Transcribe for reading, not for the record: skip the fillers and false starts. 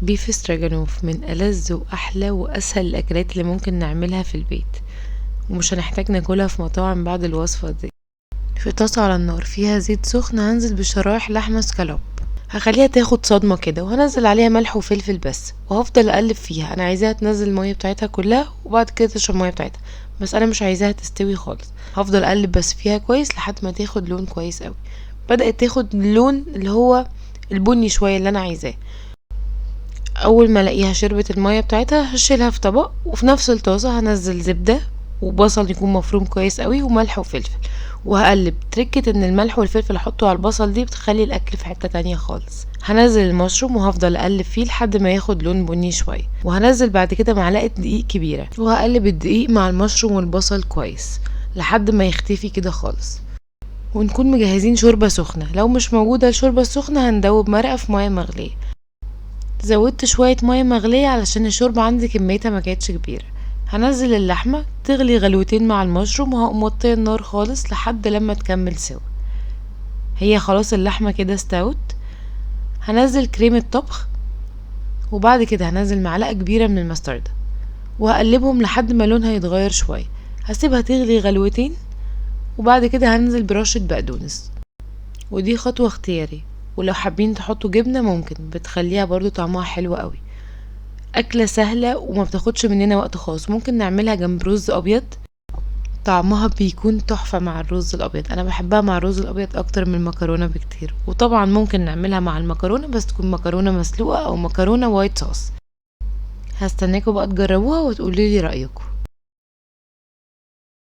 beef stroganoff من ألذ وأحلى وأسهل الأكلات اللي ممكن نعملها في البيت، ومش هنحتاج ناكلها في مطاعم بعد الوصفة دي. في طاسة على النار فيها زيت سخن هنزل بشرايح لحمة سكالوب، هخليها تاخد صدمة كده، وهنزل عليها ملح وفلفل بس، وهفضل اقلب فيها. انا عايزاها تنزل المية بتاعتها كلها وبعد كده تشرب المية بتاعتها، بس انا مش عايزاها تستوي خالص. هفضل اقلب بس فيها كويس لحد ما تاخد لون كويس قوي. بدأت تاخد اللون اللي هو البني شوية اللي انا عايزاه. اول ما الاقيها شربت المية بتاعتها هشيلها في طبق، وفي نفس الطاسة هنزل زبدة وبصل يكون مفروم كويس قوي وملح وفلفل، وهقلب. تركة ان الملح والفلفل احطه على البصل دي بتخلي الاكل في حتة تانية خالص. هنزل المشروم وهفضل اقلب فيه لحد ما ياخد لون بني شوية، وهنزل بعد كده معلقة دقيق كبيرة، وهقلب الدقيق مع المشروم والبصل كويس لحد ما يختفي كده خالص. ونكون مجهزين شوربة سخنة، لو مش موجودة الشوربة السخنة هندوب مرقة في مية مغلية. زودت شوية مية مغلية علشان الشوربة عندي كميتها ما كانتش كبيرة. هنزل اللحمة تغلي غلوتين مع المشروم، وهقوم موطية النار خالص لحد لما تكمل سوا. هي خلاص اللحمة كده استوت. هنزل كريمة طبخ، وبعد كده هنزل معلقة كبيرة من المستردة، وهقلبهم لحد ما لونها يتغير شوية. هسيبها تغلي غلوتين، وبعد كده هنزل برشة بقدونس، ودي خطوة اختياري، ولو حابين تحطوا جبنة ممكن، بتخليها برضو طعمها حلو قوي. أكلة سهلة وما بتاخدش مننا وقت خالص، ممكن نعملها جنب رز أبيض، طعمها بيكون تحفة مع الرز الأبيض. أنا بحبها مع الرز الأبيض أكتر من المكرونة بكتير، وطبعا ممكن نعملها مع المكرونة، بس تكون مكرونة مسلوقة أو مكرونة white sauce. هستناكم بقى تجربوها وتقولوا لي رأيكم.